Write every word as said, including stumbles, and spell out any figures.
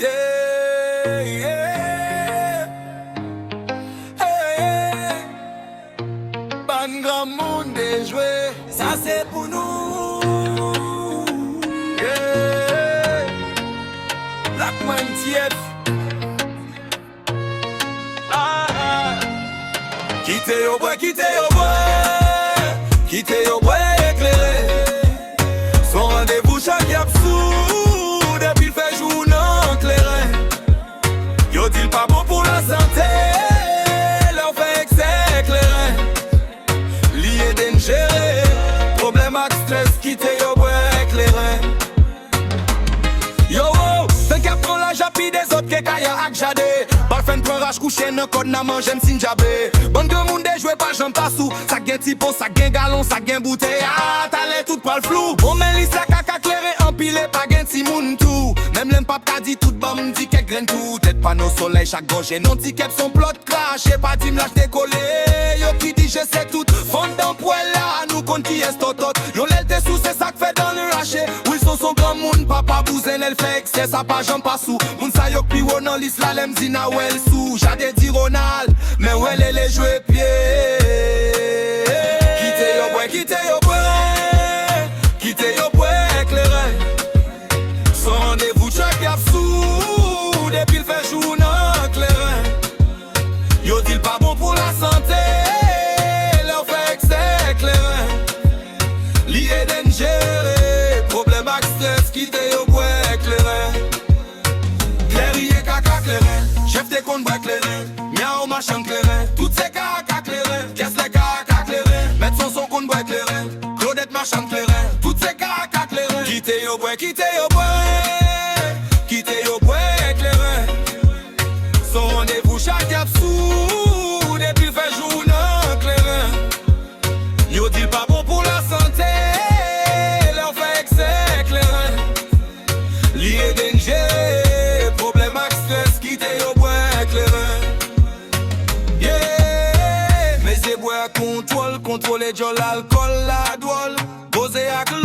Yeah, yeah. Hey, hey. Bann granmoun dejwe. Sa se pou nou. Yeah. Black man T F. Ah, ah. Kite yo bwè, kite yo bwè. Kite yo bwè eklere. Se yon randevou chak y ap sou depi l fè jou nan kleren. Yo di l pa bon pou lasante lè w fè eksè kleren. Li e denjere. Pwoblèm ak strès, kite yo bwè kleren. Yo, wo, tank y ap pran laj ap pide zòt ke kaya ak jade. Bal fè n pran rach kouche nan kòd n a manje m sinjabe. Bann granmoun dejwe pa janm pa sou. Sa k gen ti po, sa k gen galon, sa k gen boutèy. Ah, talè tout pral flou. Bon, men lis la kaka kleren anpile, pa gen timoun tou. Menm lè m p ap ka di tout, ban m di kèk grenn tou. Tèt pano solèy chak gòje, non ti kèp son plòt. Krache pa di m lach dekole. Yo ki di je se tout. Fanndan pwèl la, nou konn kiyès tòtòt. Yon lè l te sou, se sa k fè dan l rache. Wilson se yon granmoun, papa bouzen lè l fè eksè, sa pa janm pa sou. Moun sa yo k pi wo nan lis la, lè m di n a wè l sou. Jade di Ronald, men wè Lele jwe pye. Kite yo bwè, kite yo bwè. Kite yo bwè kleren. Se yon randevou chak y ap sou depi l fè jou nan kleren. Yo di l pa bon pou lasante lè w fè eksè kleren. Li e denjere. Pwoblèm ak strès, kite yo bwè kleren. Kleriye kaka kleren. Chèf te konn bwè kleren. Myaw machann kleren. Tout se kaka kleren. Kès lè kaka kleren. Mèt Sonson konn bwè kleren. Claudette machann kleren. Tout se kaka kleren. Kite yo bwè, kite yo bwè. Kite yo bwè kleren. Se yon randevou chak y ap sou depi l fè jou nan kleren. Yo di l pa bon pou lasante lè w fè eksè kleren. Li e denjere. Pwoblèm ak strès, kite yo bwè kleren. Yeah. Mesye bwè ak kontwòl, kontwole djòl alkòl la dwòl. Poze ak